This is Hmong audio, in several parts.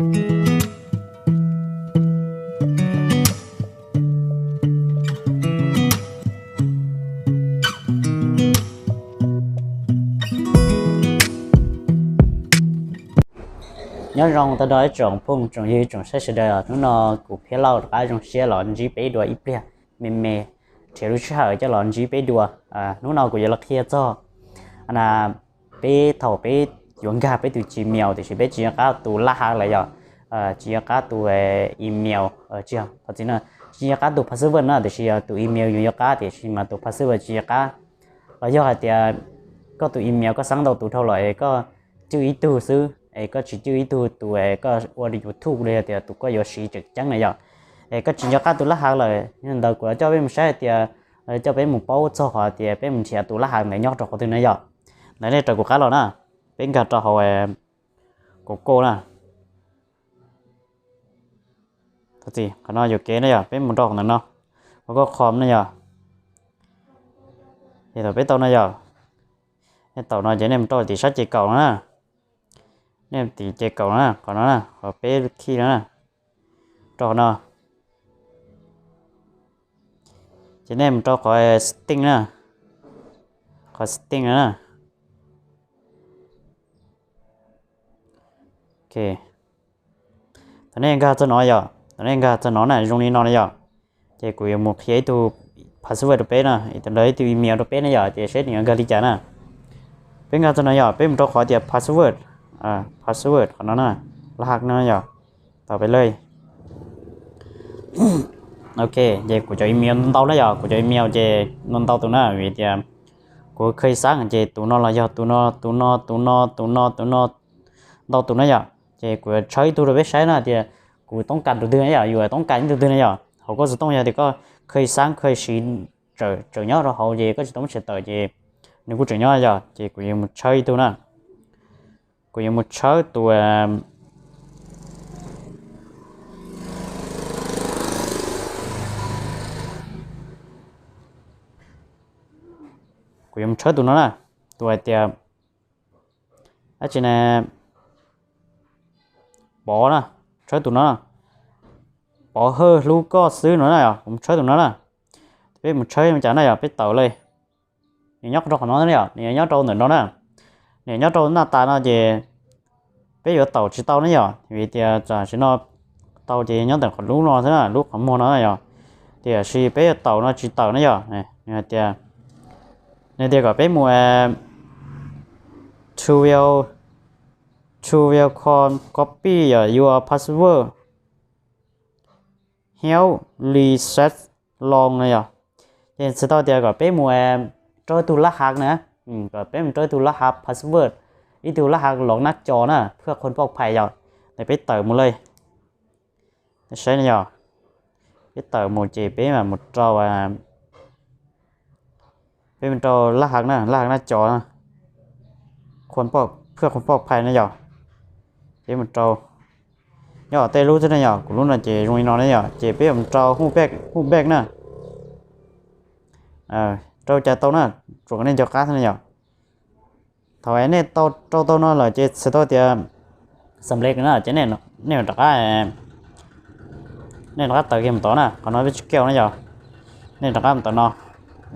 Nyob zoo tag nrho ib tsoom phooj tsoom ywg tsoom saib sawv daws, hnub no kuv Phiab Lauj rov qab zoo siab los ntsib peb dua ib pliag me me, nrhiav lub sij hawm coj los ntsib peb dua. Hnub no kuv yuav los qhia txog peb thaum peb yuav nkag peb tus Gmail tiam sis peb tsis nco qab tus lab hav lawm yog tsis nco qab tus email, tsis yog, tsis nco qab tus password na, tiam sis yog tus email yus nco qab tiam sis mas tus password tsis nco qab. Los yog hais tias koj tus email koj xab ntau tus dhau lawm es koj cwj ib tug xwb es koj tsis cwj ib tug tus koj ua YouTube los yog tias tus koj yuav siv tseem ceeb na yom, es koj tsis nco qab tus lab hav lawm, yog ntawd kuv coj peb mus saib hais tias, coj peb mus paub txog qhov tias peb mus nrhiav tus lab hav ntawd nyob rau qhov twg na yom. Ntawd nej raws kuv qab los na, peb nkag rau hauv Google na. Txi, qhov no yuam kev na yom, peb mus rau ntawm no, Google Chrome na yom. Ces thaum peb tau no yom, nej tau no ces nej mus rau tim sab ces kaum no na, nej tim ces kaum no na, qhov no na, qhov peb khi no na, rau qhov no. Ces nej mus rau qhov setting na, qhov setting no na. Thaum nej nkag txog no yom, thaum nej nkag txog no na zoo li no na yom, ces kuv yuav mus qhia ib tug password rau peb na, ib tug ib tug email rau peb na yom, ces seb nws yuav nkag li cas na. Peb nkag txog no yom, peb mus rau qhov tias password, password qhov no na, lab hav no yom, tau peb lej. Ok, ces kuv cov email ntau na yom, kuv cov email ces ntau tus na, vim tias kuv kheev xav ces tus no los yog tus no, tus no, tus no, tus no, tus no, ntau tus na yom. Ces kuv yuav tshawb ib tug rau peb saib na tias kuv toob kas tus twg na yom, yus toob kas ib tug twg na yom. Hauv koj xov tooj yog tias koj kheev xav kheev siv tseem nyob rau hauv ces koj tsis tau muab tsis tawm ces nws kuj tseem nyob yom. Ces kuv yuav mus tshawb ib tug na, kuv yuav mus tshawb tus kuv yuav mus tshawb tus no na, tus hais tias, dab tsi ne, Pov na, tshawb tus no, Pov Hawj Hlub Koj Xwb no na yom, kuv mus tshawb tus no na. Peb mus tshawb ua cas na yom, peb tawm li. Nws nyob rau qhov no na yom, nws nyob rau ntawm no na, nws nyob rau naj tas no ces peb yuav tawm tsis tau ne yom, vim tias tam sim no tau ces nyob ntawm qhov lub no xwb na, lub qhov muag no na yom. Tiam sis peb yuav tawm no tsis tawm ne yom, nws hais tias, nws tias kom peb mus, to will, to will copy your password, help reset long no yom. Ces txhais tau tias kom peb mus rau tug lab hav na, kom peb mus rau tug lab hav password, ib tug lab hav los nab co na, phwj qhuas poj phais yom. Ces peb tawm mus li, saib ne yom, peb tawm mus ces peb mam mus rau, peb mus rau lab hav na, lab hav nab co, phwj qhuas poj phais na yom. Ces mus rau, nyob tej lub xwb ne yom, kuv lub no ces zoo li no ne yom, ces peb mus rau hu back, hu back na. Rau cas tau na, tsuas kom nej nco qab xwb ne yom. Thaum nej rau tau no lawm ces txhais tau tias xam lej na, ces nej rov qab, nej rov qab tawm kiag mus tod na, qhov no peb tsis keo na yom. Nej rov qab mus tod no,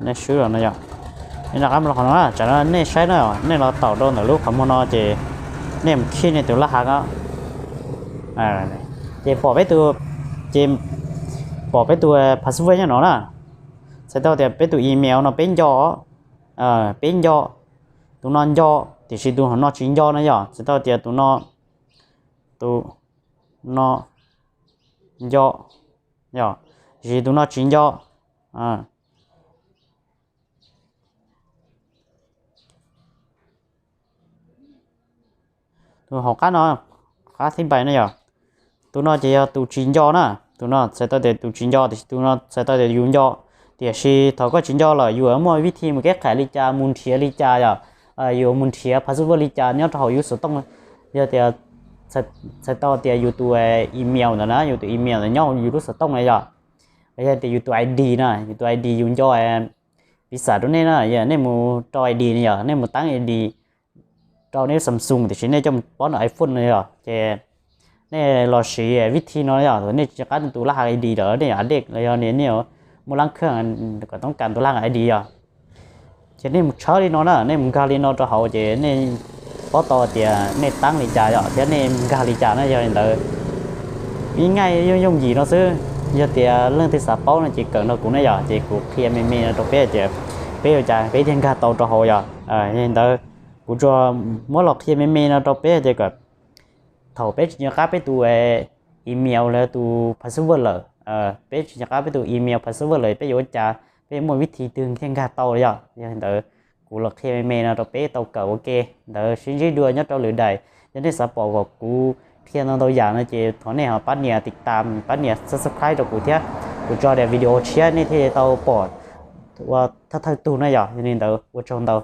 nej swb los no yom. Nej rov qab mus rau qhov no na, tsam no nej saib na, nej los tawm rau ntawm lub qhov muag no ces nej mus khij nej tus lab hav no. Ces pom peb tus, ces pom peb tus password nyob no na, txhais tau tias peb tus email no peb nco, peb nco, tus no nco, tiam sis tus no tsis nco na yom, txhais tau tias tus no, tus no nco, yog, tiam sis tus no tsis nco. Tus hauv qab no, qab thib pais no yog, tus no ces yog tus tsis nco na, tus no txhais tau tias tus tsis nco, tiam sis tus no txhais tau tias yus nco. Tiam sis thaum koj tsis nco lawm yus muaj vib thi mus keb qhais li cas, mus nrhiav li cas yom, yus mus nrhiav password li cas nyob rau hauv yus xov tooj. Yog tias txhais tau tias yus tus email ntawd na, yus tus email ntawd nyob hauv yus lub xov tooj na yom, los yog tias yus tus I D na, yus tus I D yus nco, piv xam rau nej na, yog nej mus rau I D ne yom, nej mus tab I D rau nej Samsung tiam sis nej coj mus pob ntawm iPhone no yom, ces nej los siv vib thi no yog nej tsis nco qab tus lab hav I D lawm, nej yog a dej los yog nej muaj lab khab kom toob kas tus lab hav I D yog, ces nej mus tshawb li no na, nej mus nkag li no rau hauv ces nej paub tau tias nej tab li cas yog thiab nej mus nkag li cas na. Yog li ntawd, ib nqaij yooj yooj yim no xwb. Yog tias leej twg xav paub no ces kawm nrog kuv na yog, ces kuv qhia me me no rau peb tias peb ua cas peb thiaj nkag tau rau hauv yog. Yog li ntawd, kuv tsuas muab los qhia me me no rau peb tias kom thaum peb tsis nco qab peb tus email los tus password lawm, peb tsis nco qab peb tus email password lawm peb yuav ua cas, peb yuav muaj vib thi twg thiaj nkag tau yog. Yog li ntawd, kuv los qhia me me no rau peb tau kawm ua ke. Ntawd sib ntsib dua nyob rau lwm daim. Yog nej xav pom kom kuv qhia ntau ntau yam no ces thov nej ho pab nias tiv tam, pab nias subscribe rau kuv thiab. Kuv tso daim video tshiab nej thiaj tau pom ua thawj thawj tug na yog. Yog li ntawd ua tsaug ntau.